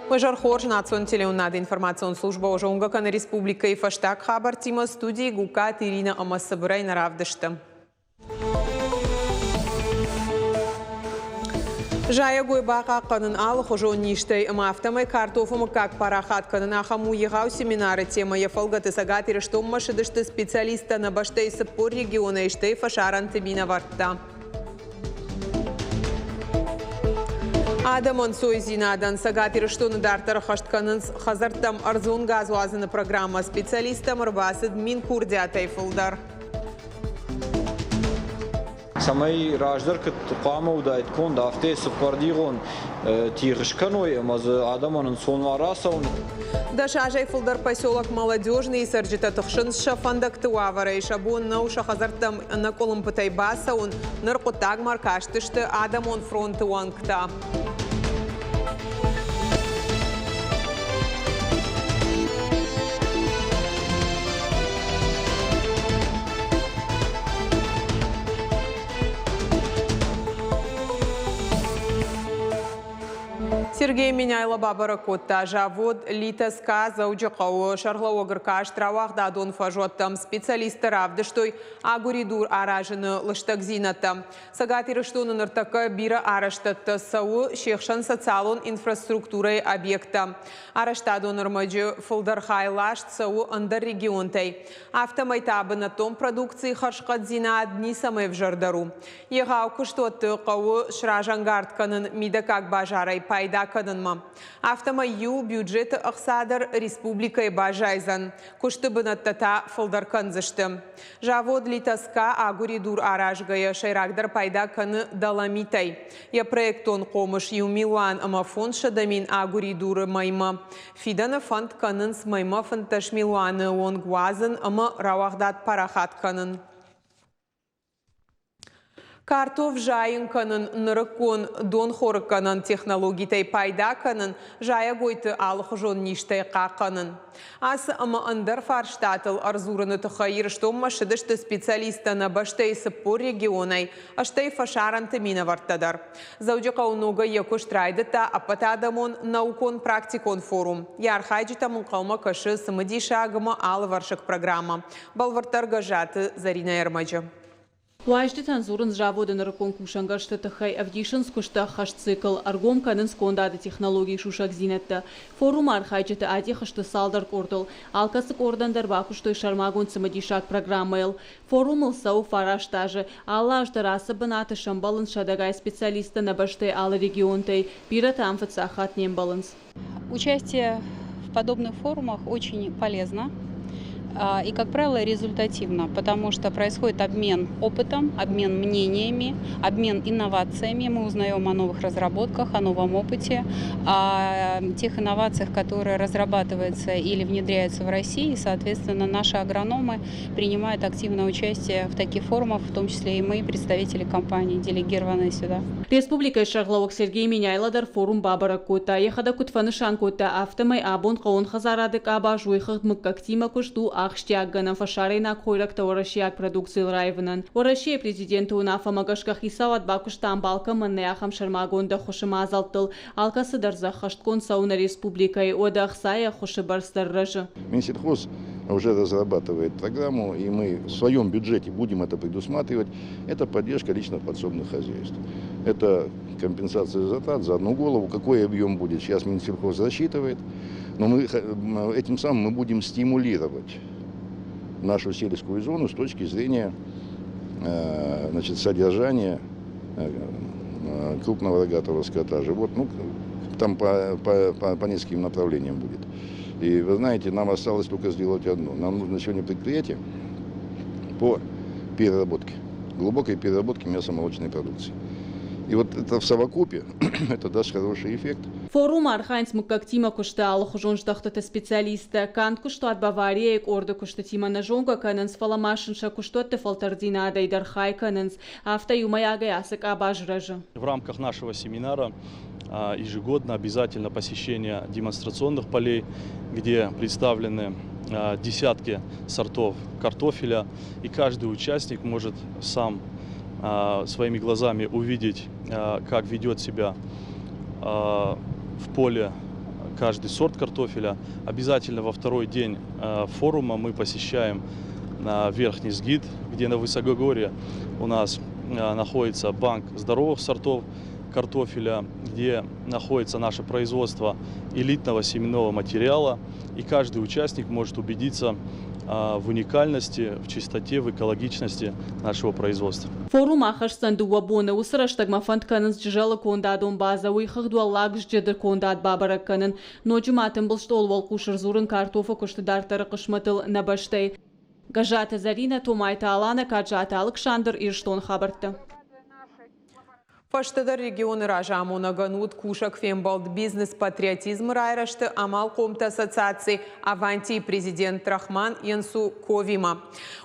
Уӕ хорз, национ телеуынынады информацион службӕ зонгӕ кӕны республикӕйы фӕстаг хабӕрттимӕ. Студийы Гугкаты Иринӕ ӕмӕ цыбырӕй нӕ равдысты. Зайӕгой бахъахъхъӕнын алыхуызон низтӕй ӕмӕ афтӕмӕй картофы мыггаг парахат кӕнын ахӕм у егъау семинары темӕ. Йӕ фӕлгӕты Цӕгат Ирыстонмӕ ссыдысты специалисттӕ нӕ бӕстӕйы 40 регионӕй, стӕй фӕсарӕнты минӕвӕрттӕ. Адӕмон сойдзинадӕн Цӕгат Ирыстоны дарддӕр ӕххӕст кӕнынц хӕдзӕрттӕм ӕрдзон газ уадзыны программӕ. Специалисттӕм ӕрбацыд 1000 курдиатӕй фылдӕр. Цӕмӕй раздӕр куыд хъуамӕ уыдаид конд, афтӕ цыппӕрдигъон тигъ скӕной ӕмӕ дзы адӕмӕн ӕнцон уа рацӕуын. 10 азӕй фылдӕр поселок Молодежныйы цӕрджытӕ тыхсынц сӕ фӕндӕгты уавӕрӕй. Сӕ бон нӕу сӕ хӕдзӕрттӕм ӕнӕкъуылымпытӕй бацӕуын. Ныр хъуыддагмӕ ӕркастысты адӕмон фронты уӕнгтӕ. Сергей Меняйло бабӕрӕг кодта завод «Литоска» Дзӕуджыхъӕуы. Сӕргълӕууӕг ӕркаст рауагъдадон фӕзуӕттӕм. Специалисттӕ равдыстой агуыридур аразыны лыстӕгдзинӕдтӕ. Цӕгат Ирыстоны ныртӕккӕ бирӕ арӕзтӕдтӕ цӕуы, се хсӕн социалон инфраструктурӕйы объекттӕ. Арӕзтадон ӕрмӕджы фылдӕр хай ласт цӕуы ӕндӕр регионтӕй. Афтӕмӕй та бынӕттон продукцийы хӕрзхъӕддзинад ницӕмӕй ӕвзӕрдӕр у. Егъау куыстуӕтты хъӕуы сразӕнгард кӕнын мидӕггаг базарӕй пайда кӕнынмӕ. Афтӕмӕй иу бюджеты ӕхца дӕр республикӕйы баззайдзӕн, куысты бынӕттӕ та фылдӕр кӕндзысты. Завод «Литоска» агуыридур аразгӕйӕ сӕйрагдӕр пайда кӕны доломитӕй. Йӕ проектон хъомыс 1 500 000 агуыридуры мӕймӕ. Фидӕны фӕнд кӕнынц мӕймӕ 15 милуаны онг уадзын ӕмӕ рауагъдад парахат кӕнын. Картоф зайын кӕнын, нырыккон донхорыггӕнӕн технологитӕй пайда кӕнын, зайӕгойты алыхуызон низтӕй хъахъхъӕнын. Ацы ӕмӕ ӕндӕр фарстатыл ӕрдзурыны тыххӕй Ирыстонмӕ ссыдысты специалисттӕ нӕ бӕстӕйы 40 регионӕй, стӕй фӕсарӕнты минӕвӕрттӕ дӕр. Дзӕуджыхъӕуы ногӕй йӕ куыст райдыдта ӕппӕтадӕмон наукон-практикон форум. Йӕ архайджытӕм ӕнхъӕлмӕ кӕсы цымыдисаг ӕмӕ алывӕрсыг программӕ. Бӕлвырддӕр Гӕззаты Зӕринӕйы ӕрмӕджы. Уазджытӕн дзурынц заводы нырыккон кусӕнгӕрзты тыххӕй, ӕвдисынц куысты ӕххӕст цикл, ӕргом кӕнынц кондады технологийы сусӕгдзинӕдтӕ. Форумы архайджытӕ адих сты цалдӕр къордыл. Алкӕцы къордӕн дӕр бакуыстой сӕрмагонд цымыдисаг программӕйыл. Форумыл цӕуы 9 азы. Алы аз дӕр ацы бынаты сӕмбӕлынц сӕдӕгай специалисттӕ нӕ бӕстӕйы алы регионтӕй. Бирӕтӕ ам фыццаг хатт не мбӕлынц. Участие в подобных форумах очень полезно и, как правило, результативно, потому что происходит обмен опытом, обмен мнениями, обмен инновациями. Мы узнаем о новых разработках, о новом опыте, о тех инновациях, которые разрабатываются или внедряются в России. И, соответственно, наши агрономы принимают активное участие в таких форумах, в том числе и мы, представители компании, делегированные сюда. Республикӕйы сӕргълӕууӕг Сергей Меняйло дӕр форум бабӕрӕг кодта. Йӕхӕдӕг куыд фӕнысан кодта, афтӕмӕй абон хъӕууон хӕдзарады къабаз, уый хыгъд мыггӕгтимӕ куыст у ахсджиаг гӕнӕн фӕсарӕйнаг хойрӕгтӕ уӕрӕсейаг продукцийыл раивынӕн. Уӕрӕсейы президенты уынаффӕмӕ гӕсгӕ хицауад бакуыста ӕмбал кӕмӕн нӕй, ахӕм сӕрмагонд ӕххуысы мадзӕлттыл. Алкӕцы дӕр дзы ӕххӕстгонд цӕуы нӕ республикӕйы, уӕдӕ ӕхцайы ӕххуысы бӕрц дӕр рӕзы. Минсельхоз уже разрабатывает программу, и мы в своем бюджете будем это предусматривать. Это поддержка личных подсобных хозяйств. Это компенсация затрат за одну голову. Какой объем будет, сейчас Минсельхоз рассчитывает. Но мы этим самым мы будем стимулировать нашу сельскую зону с точки зрения значит, содержания крупного рогатого скота, живот. Ну, там по нескольким направлениям будет. И вы знаете, нам осталось только сделать одно. Нам нужно сегодня предприятие по переработке, глубокой переработке мясомолочной продукции. И вот это в совокупе, это даст хороший эффект. Форумы архайынц мыггӕгтимӕ куысты алыхуызон здӕхтыты специалисттӕ. Канд куыстуат «Бавария»-йы къорды куыстытимӕ нӕ зонгӕ кӕнынц, фӕлӕ ма сын сӕ куыстуӕтты фӕлтӕрддзинадӕй дӕр хай кӕнынц. Афтӕ иумӕйагӕй ацы къабаз рӕзы. В рамках нашего семинара ежегодно обязательно посещение демонстрационных полей, где представлены десятки сортов картофеля, и каждый участник может сам своими глазами увидеть, как ведет себя в поле каждый сорт картофеля. Обязательно во второй день форума мы посещаем Верхний Сгид, где на Высокогорье у нас находится банк здоровых сортов картофеля, где находится наше производство элитного семенного материала. И каждый участник может убедиться в уникальности, в чистоте, в экологичности нашего производства. Форум ахӕсдзӕн дыууӕ боны. Уыцы рӕстӕгмӕ фӕнд кӕнынц Джызӕлы кондадон базӕ, уый хыгъд Уӕллаг Зджыды кондад бабӕрӕг кӕнын. Ноджы ма тымбыл стъолы уӕлхъус ӕрдзурын картофы куысты дарддӕры хъысмӕтыл нӕ бӕстӕйы. Гӕззаты Зӕринӕ, Томайты Аланӕ, Каджаты Алыксандр, Ирыстоны хабӕрттӕ. Фӕстӕдӕр регионы разамонӕгӕн уыд кусӕг фембӕлд бизнес-патриотизмы райрӕзты амалхъомты ассоциаци «Аванти»-йы президент Рахман Янсуковимӕ.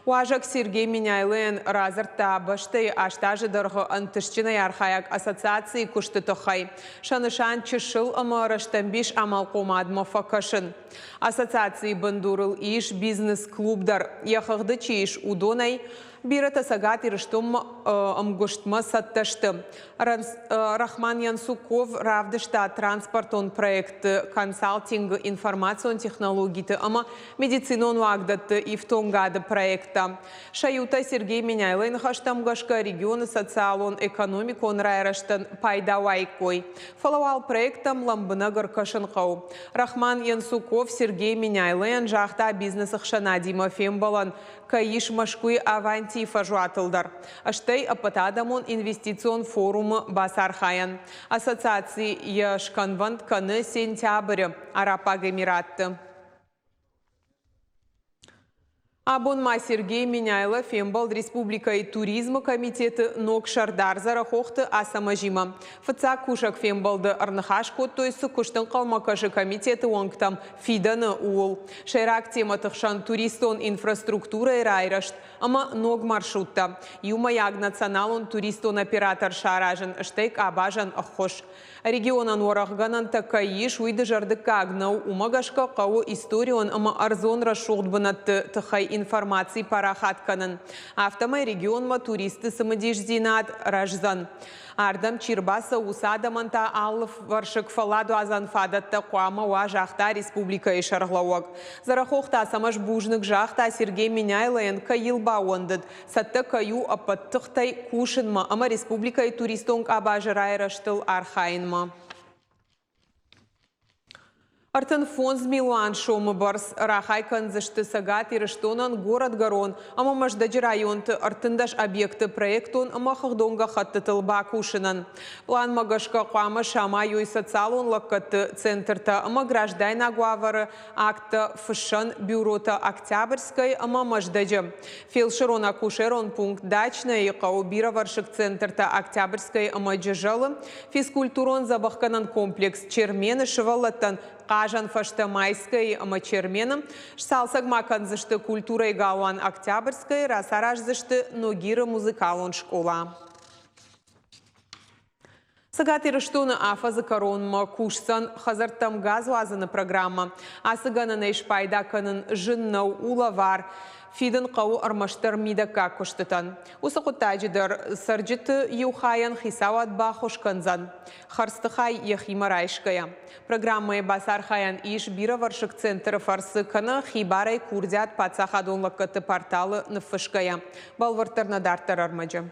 Уазӕг Сергей Меняйлойӕн радзырдта бӕстӕйы 8 азы дӕргъы ӕнтыстджынӕй архайӕг ассоциацийы куысты тыххӕй. Сӕ нысан чысыл ӕмӕ рӕстӕмбис амалхъомадмӕ фӕкӕсын. Ассоциацийы бындурыл ис бизнес-клуб дӕр. Йӕ хыгъды чи ис, уыдонӕй бирӕтӕ Цӕгат Ирыстонмӕ ӕмгуыстмӕ цӕттӕ сты. Рахман Янсуков равдыста транспортон проектты, консалтингы, информацион технологиты ӕмӕ медицинон уагдӕтты ифтонгады проекттӕ. Сӕ иутӕ Сергей Меняйлойы ныхӕстӕм гӕсгӕ регионы социалон-экономикон райрӕзтӕн пайда уаиккой. Фӕлӕ уал проекттӕм лӕмбынӕг ӕркӕсын хъӕуы. Рахман Янсуков Сергей Меняйлойӕн загъта бизнесы хсӕнадимӕ фембӕлӕн кӕй ис Мӕскуыйы Авантийы фӕзуатыл дӕр, стӕй ӕппӕтадӕмон инвестицион форумы бацархайӕн. Ассоциаци йӕ скӕнвӕнд кӕны сентябры Араббаг Эмиратты. Абон ма Сергей Меняйло фембӕлд республикӕйы туризмы комитеты ног сӕрдар Дзӕрӕхохты Ацӕмӕзимӕ. Фыццаг кусӕг фембӕлды ӕрныхас кодтой, цы куыст ӕнхъӕлмӕ кӕсы комитеты уӕнгтӕм фидӕны, ууыл. Сӕйраг темӕты хсӕн туристон инфраструктурӕйы райрӕзт ӕмӕ ног маршруттӕ, иумӕйаг националон туристон оператор саразын, стӕй къабазӕн ӕххуыс. Регионӕн уӕрӕхгӕнӕнтӕ кӕй ис, уый дызӕрдыггаг нӕу, уымӕ гӕсгӕ хъӕуы историон ӕмӕ ӕрдзон рӕсугъд бынӕтты тыххӕй информаци парахат кӕнын. Афтӕмӕй регионмӕ туристты цымыдисдзинад рӕздзӕн. Ардӕм чи рбацӕуы, уыцы адӕмӕн та алывӕрсыг фӕлладуадзӕн фадӕттӕ хъуамӕ уа, загъта республикӕйы сӕргълӕууӕг. Дзӕрӕхохты Ацӕмӕз бузныг загъта Сергей Меняйлойӕн, кӕй йыл баууӕндыд, цӕттӕ кӕй у ӕппӕт тыхтӕй кусынмӕ ӕмӕ республикӕйы туристон къабазы райрӕзтыл архайынмӕ. 35 милуан сомы бӕрц рахай кӕндзысты Цӕгат Ирыстонӕн Горӕтгӕрон ӕмӕ Мӕздӕджы районты 13 объекты проектон ӕмӕ хыгъдон гӕххӕттытыл бакусынӕн. Пъланмӕ гӕсгӕ хъуамӕ самайой социалон лӕггӕдты центртӕ ӕмӕ граждайнаг уавӕры акттӕ фыссӕн бюротӕ Октябрьскӕйы ӕмӕ Мӕздӕджы. Фелсырон-акушерон пункт Дачнӕйы хъӕуы бирӕвӕрсыг центртӕ Октябрьскӕйы ӕмӕ Джызӕлы, Физкультурон-дзӕбӕхгӕнӕн комплекс Чермен-ы сывӕллӕттӕн хъазӕн фӕзтӕ Майскӕйы ӕмӕ Чермены, сцалцӕг ма кӕндзысты культурӕйы галуан Октябрьскӕйы, рацараздзысты Ногиры музыкалон скъола. Цӕгат Ирыстоны афӕдзы кӕронмӕ кусдзӕн хӕдзӕрттӕм газ уадзыны программӕ. Ацы гӕнӕнӕй спайда кӕнын зын нӕу, у лӕвар. Фидын хъӕуы ӕрмӕстдӕр мидӕггаг куыстытӕн. Уыцы хъуыддаджы дӕр цӕрджыты иу хайӕн хицауад баххуыс кӕндзӕн, хӕрдзты хай йӕхимӕ райсгӕйӕ. Программӕйы бацархайӕн ис бирӕвӕрсыг центры фӕрцы кӕнӕ хибарӕй курдиат паддзахадон лӕггӕдты порталы ныффысгӕйӕ. Бӕлвырддӕр нӕ дарддӕр ӕрмӕджы.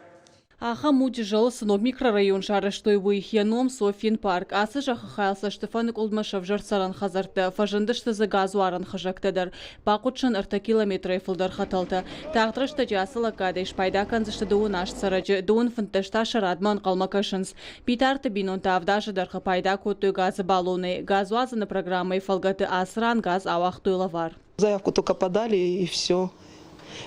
Ахӕм у, Джызӕлы цы ног микрорайон сарӕзтой, уый. Йӕ ном Софьин парк. Ацы зӕххы хайыл цӕстыфӕныкъуылдмӕ сӕвзӕрд цӕрӕн хӕдзӕрттӕ, фӕзындысты дзы газуарӕн хызӕгтӕ дӕр. Бахъуыд сын 3 километрӕй фылдӕр хӕтӕлтӕ. Тагъд рӕстӕджы ацы лӕггадӕй спайда кӕндзысты 18 цӕрӕджы, 15 та сӕ радмӕ ӕнхъӕлмӕ кӕсынц. Битарты бинонтӕ 7 азы дӕргъы пайда кодтой газы баллонӕй. Газуадзыны программӕйы фӕлгӕты ацы ран газ ауагътой лӕвар. Заявку только подали, и все.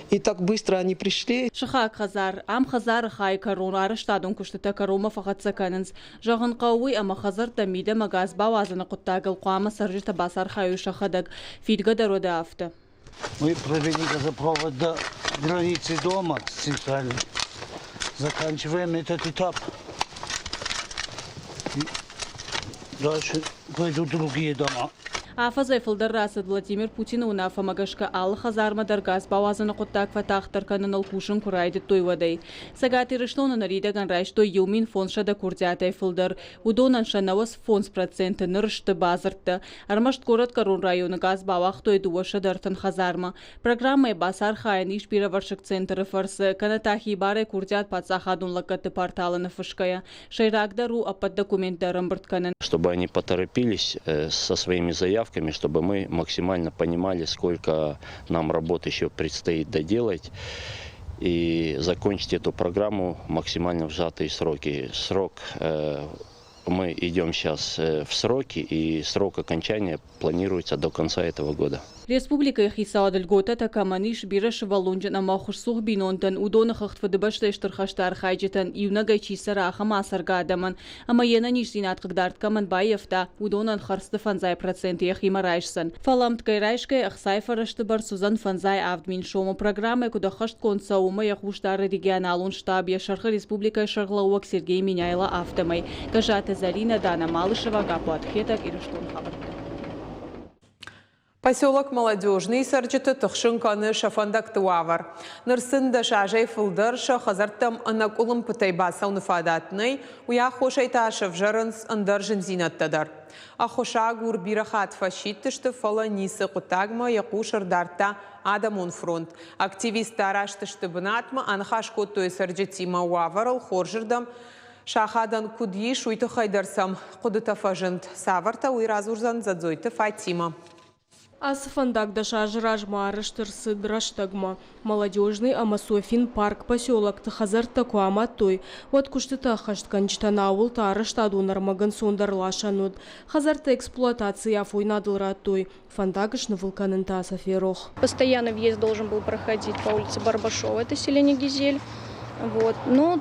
И так быстро они пришли. Сыхаг хӕдзар. Ам хӕдзары хайы кӕрон арӕзтадон куыстытӕ кӕронмӕ фӕхӕццӕ кӕнынц. Зӕгъын хъӕуы уый, ӕмӕ хӕдзӕрттӕ мидӕмӕ газ бауадзыны хъуыддагыл хъуамӕ цӕрджытӕ бацархайой сӕхӕдӕг. Фидгӕ дӕр уӕдӕ афтӕ. Мы провели газопровод до границы дома центральной. Заканчиваем этот этап. И дальше пойдут другие дома. Афӕдзӕй фылдӕр рацыд, Владимир Путины уынаффӕмӕ гӕсгӕ алы хӕдзармӕ дӕр газ бауадзыны хъуыддаг фӕтагъддӕр кӕныныл кусын куы райдыдтой, уӕдӕй. Цӕгат Ирыстоны ныридӕгӕн райстой 1500 курдиатӕй фылдӕр. Уыдонӕн сӕ 95% ныр сты бадзырдтӕ. Ӕрмӕст Горӕтгӕрон районы газ бауагътой 230 хӕдзармӕ. Программӕйы бацархайӕн ис бирӕвӕрсыг центры фӕрцы, кӕнӕ та хибарӕй курдиат паддзахадон лӕггӕдты порталы ныффысгӕйӕ. Сӕйрагдӕр у ӕппӕт документтӕ ӕрӕмбырд кӕнын. Чтобы они поторопились со своими заявками, чтобы мы максимально понимали, сколько нам работы еще предстоит доделать и закончить эту программу максимально в сжатые сроки. Срок мы идем сейчас в сроки, и срок окончания планируется до конца этого года. Республикӕйы хицауады льготӕтӕ кӕмӕн ис, бирӕсывӕллонджын ӕмӕ ӕххуысцух бинонтӕн, уыдоны хыгъд Фыдыбӕстӕйы Стыр хӕсты архайджытӕн, иунӕгӕй чи цӕры, ахӕм ацӕргӕ адӕмӕн ӕмӕ йе нӕниздзинад хъыгдард кӕмӕн баййӕфта, уыдонӕн хӕрдзты 50% йӕхимӕ райсдзӕн. Фӕлӕ ӕмткӕй райсгӕйӕ ӕхцайы фӕрӕзты бӕрц уыдзӕн 57 000 сомы. Программӕ куыд ӕххӕстгонд цӕуы, уымӕ йӕ хъус дары регионалон штаб, йӕ сӕргъы республикӕйы сӕргълӕууӕг Сергей Меняйло, афтӕмӕй. Гӕззаты Зӕлинӕ, Дана Малышева, Гаппуаты Хетӕг, Ирыстоны хабӕрттӕ. Поселок Молодежный цӕрджыты тыхсын кӕны сӕ фӕндӕгты уавӕр. Ныр сын 10 азӕй фылдӕр сӕ хӕдзӕрттӕм ӕнӕкъуылымпытӕй бацӕуыны фадат нӕй, уый аххосӕй та сӕвзӕрынц ӕндӕр зындзинӕдтӕ дӕр. Ӕххуысагур бирӕ хатт фӕсидтысты, фӕлӕ ницы хъуыддагмӕ йӕ хъус ӕрдардта адӕмон фронт. Активисттӕ араст сты бынатмӕ, аныхас кодтой цӕрджытимӕ уавӕрыл хорзырдӕм сахадӕн куыд ис, уый тыххӕй дӕр сӕм хъуыдытӕ фӕзынд. Цавӕртӕ, уый радзурдзӕн Дзӕдзойты Фатимӕ. Ацы фӕндаг 10 азы размӕ арӕзт ӕрцыд рӕстӕгмӕ. Молодежный ӕмӕ Софин парк поселокты хӕдзӕрттӕ куы амадтой, уӕд куыстытӕ ӕххӕстгӕнджытӕн ауылты арӕзтадон ӕрмӕг ӕнцондӕр ласӕн уыд. Хӕдзӕрттӕ эксплуатацийы афойнадыл радтой, фӕндаг снывыл кӕнын та сӕ ферох. Постоянно въезд должен был проходить по улице Барбашова, это селение Гизель. Вот. Но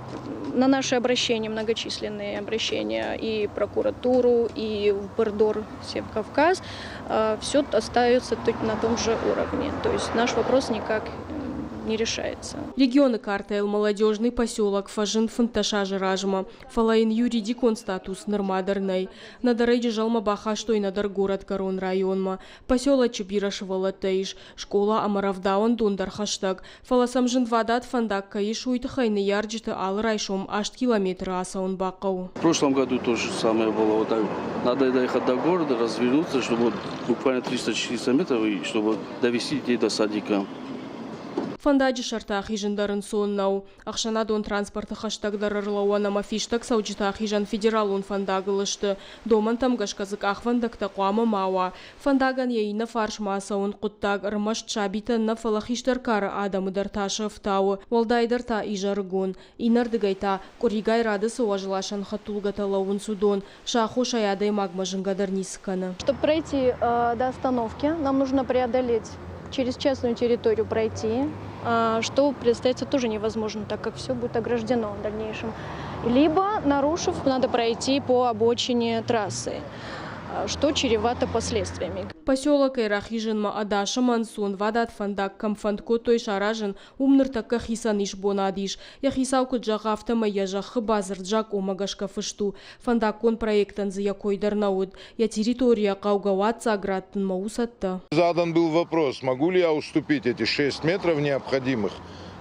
на наши обращения, многочисленные обращения и прокуратуру, и в ПРДОР Севкавказ, все остается на том же уровне. То есть наш вопрос никак не решается. Регионы картӕйыл Молодежный поселок фӕзынд 15 азы размӕ, фӕлӕ йын юридикон статус нырма дӕр нӕй. Нӕдӕр ӕй Джызӕлмӕ бахастой, нӕдӕр горӕтгӕрон районмӕ. Поселочы бирӕ сывӕллӕттӕ ис, скъола ӕмӕ рӕвдауӕндон дӕр хӕстӕг, фӕлӕ сӕм зынвадат фӕндаг кӕй ис, уый тыххӕй ныййарджыты алы райсом 8 километры ацӕуын бахъӕуы. В прошлом году то же самое было. Вот так. Надо доехать до города, развернуться, чтобы вот буквально 300-400 метров, и чтобы довести детей до садика. Фӕндаджы сӕрты ахизын дӕр ӕнцон нӕу. Ӕхсӕнадон транспорты хӕстӕгдӕр ӕрлӕууӕн ӕмӕ фистӕг цӕуджыты ахизӕн федералон фӕндагыл сты. Домӕнтӕм гӕсгӕ дзы къахвӕндӕгтӕ хъуамӕ ма уа. Фӕндагӕн йӕ иннӕ фарсмӕ ацӕуын хъуыддаг ӕрмӕст сабитӕн нӕ, фӕлӕ хистӕр кары адӕмы дӕр тасы ӕфтауы, уӕлдайдӕр та изӕрыгон. Иннӕрдыгӕй та, къуыригай рады цы уӕзласӕн хӕдтулгӕтӕ лӕууынц, уыдон сӕ аххосӕй адӕймагмӕ зынгӕ дӕр ницы кӕны. Чтобы пройти до остановки, нам нужно преодолеть через частную территорию пройти, что представится тоже невозможно, так как все будет ограждено в дальнейшем. Либо, нарушив, надо пройти по обочине трассы, что чревато последствиями. Поселокӕй рахизынмӕ ӕдас ӕмӕ ӕнцонвадат фӕндаг кӕм фӕнд кодтой саразын, уым ныртӕккӕ хицӕн исбонад ис. Йӕ хицау куыд зӕгъы, афтӕмӕй йӕ зӕххы бадзырд закъонмӕ гӕсгӕ фыст у. Фӕндаггон проектӕн дзы йӕ кой дӕр нӕ уыд. Йӕ территорийӕ хъӕугӕ уадздзаг раттынмӕ у цӕттӕ. Задан был вопрос, могу ли я уступить эти 6 метров необходимых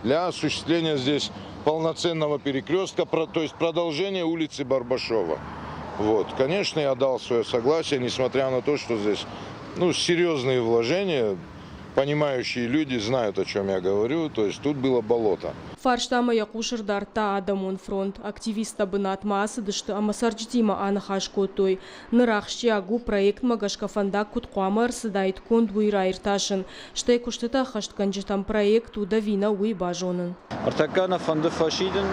для осуществления здесь полноценного перекрестка, то есть продолжения улицы Барбашова. Вот. Конечно, я дал свое согласие, несмотря на то, что здесь, ну, серьезные вложения, понимающие люди знают, о чем я говорю, то есть тут было болото. Фарстамӕ йӕ хъус ӕрдардта адӕмон фронт. Активисттӕ бынатмӕ ацыдысты ӕмӕ цӕрджытимӕ аныхас кодтой. Ныр ахсджиаг у проектмӕ гӕсгӕ фӕндаг куыд хъуамӕ ӕрцыдаид конд, уый раиртасын. Стӕй куыстытӕ ӕххӕстгӕнджытӕм проект уыд ӕви нӕ, уый базонын. Ӕртӕккӕ нӕ фӕнды фӕсидын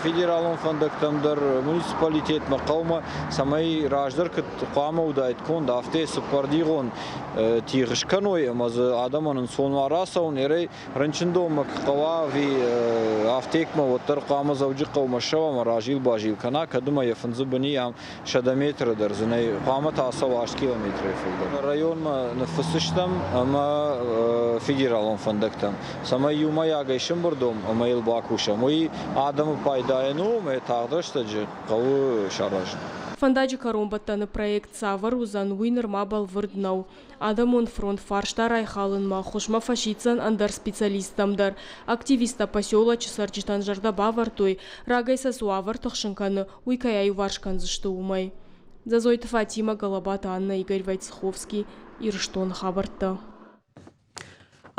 федералон фӕндӕгтӕм дӕр, муниципалитетмӕ, хъӕумӕ, цӕмӕй раздӕр куыд хъуамӕ уыдаид конд, афтӕ цыппӕрдигъон тигъ скӕной ӕмӕ дзы адӕмӕн ӕнцон уа рацӕуын. Ерӕй рынчындонмӕ куы хъӕуа ӕви афтекмӕ, уӕддӕр хъуамӕ Дзӕуджыхъӕумӕ ссӕуа ӕмӕ разил-базил кӕна, кӕд ӕмӕ йӕ фындзы быни ам 100 метры дӕр дзы нӕй, хъуамӕ та ацӕуа 8 километрӕй фылдӕр. Районмӕ ныффыссыстӕм ӕмӕ федералон фӕндӕгтӕм, цӕмӕй иумӕйагӕй сӕмбырд уӕм ӕмӕ йыл бакусӕм. Уый адӕмы пайдайӕн у ӕмӕ тагъд рӕстӕджы хъӕуы саразын. Фӕндаджы кӕронбӕттӕны проект цавӕр уыдзӕн, уый нырма бӕлвырд нӕу. Адӕмон фронт фарста райхалынмӕ ӕххуысмӕ фӕсиддзӕн ӕндӕр специалисттӕм дӕр. Активисттӕ поселочы цӕрджытӕн зӕрдӕ бавӕрдтой, рагӕй сӕ цы уавӕр тыхсын кӕны, уый кӕй аиуварс кӕндзысты, уымӕй. Дзӕзойты Фатимӕ, Галабаты Аннӕ, Игорь Войцеховский, Ирыстоны хабӕрттӕ.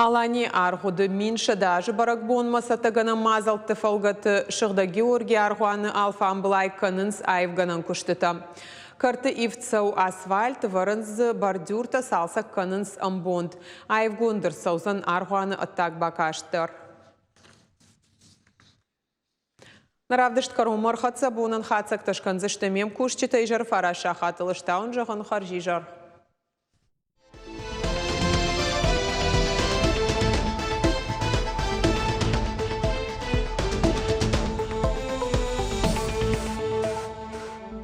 Аланийы аргъуыды 1100 азы бӕрӕгбонмӕ цӕттӕгӕнӕн мадзӕлтты фӕлгӕты Сыгъдӕг Георгийы аргъуаны алфамбылай кӕнынц аивгӕнӕн куыстытӕ. Кӕрты ивд цӕуы асфальт, вӕрынц дзы бордюртӕ, цалцӕг кӕнынц ӕмбонд. Аивгонд ӕрцӕудзӕн аргъуаны ӕддаг бакаст дӕр. Нӕ равдыст кӕронмӕ ӕрхӕццӕ бонӕн хатдзӕгтӕ скӕндзысты ме мкусджытӕ изӕры фараст сахатыл стауын зӕгъын хӕрзизӕр.